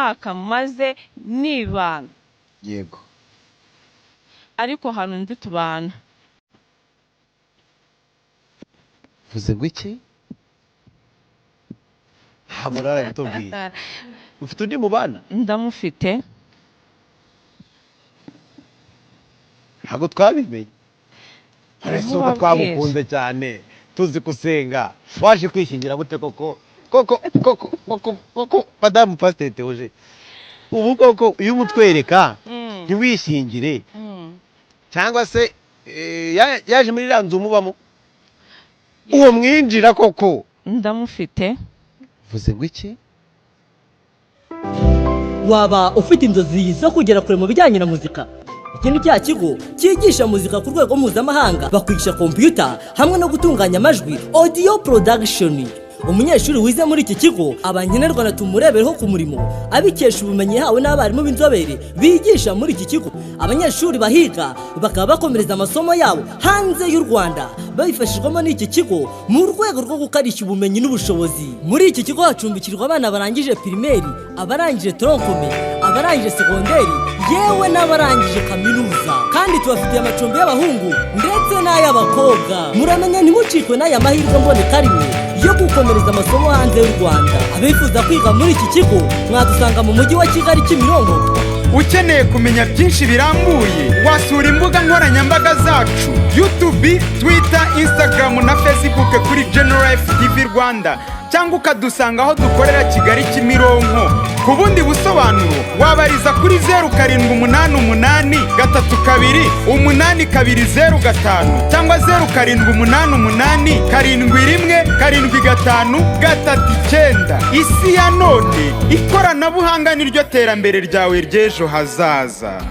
Umwaka maze nibana. Yego. Ariko hari undi tubana. Uvuze ngo iki? Ntabwo narabitubwiye. Ufite undi mubana? Ndamufite. Ntabwo twabimenye. Uretse uko Vuba twamukunze cyane, tuzi gusenga. Waje kwishingira gute koko? Koko koko koko koko, madamu Pasiteri Theogene, ubu koko iyo umutwereka ntiwishingire, cyangwa se yaje muri iriya nzu mubamo, uwo mwinjira koko? Ndamufite. Uvuze ngo iki? Waba ufite inzozi zo kugera kure mu bijyanye na muzika? Iki ni cya kigo cyigisha muzika ku rwego mpuzamahanga. Bakwigisha kompiyuta hamwe no gutunganya amajwi, audio production. Umunyeshuri wize muri iki kigo aba nkenerwa na tumurebereho ku murimo, abikesha ubumenyi yahawe n'abarimu b'inzobere bigisha muri iki kigo. Abanyeshuri bahiga bakaba bakomereza amasomo yabo hanze y'u Rwanda babifashijwemo n'iki kigo mu rwego rwo gukarishya ubumenyi n'ubushobozi. Muri iki kigo hacumbikirwa abana barangije pirimeri, abarangije tronc commun, abarangije segonderi, yewe n'abarangije kaminuza. Kandi tubafitiye amacumbi y'abahungu ndetse n'ay'abakobwa. Muramenya ntimucikwe n'aya mahirwe mboneka rimwe yo gukomereza amasomo hanze y'u Rwanda. Abifuza kwiga muri iki kigo mwadusanga mu mujyi wa Kigali, Kimironko. Ukeneye kumenya byinshi birambuye, wasura imbuga nkoranyambaga zacu: YouTube, Twitter, Instagram na Facebook kuri General Life TV Rwanda, cyangwa ukadusanga aho dukorera Kigali, Kimironko. Ku bundi busobanuro wabariza kuri 0788328205 cyangwa 0788717539. Isi ya none, ikoranabuhanga niryo terambere ryawe ry'ejo hazaza.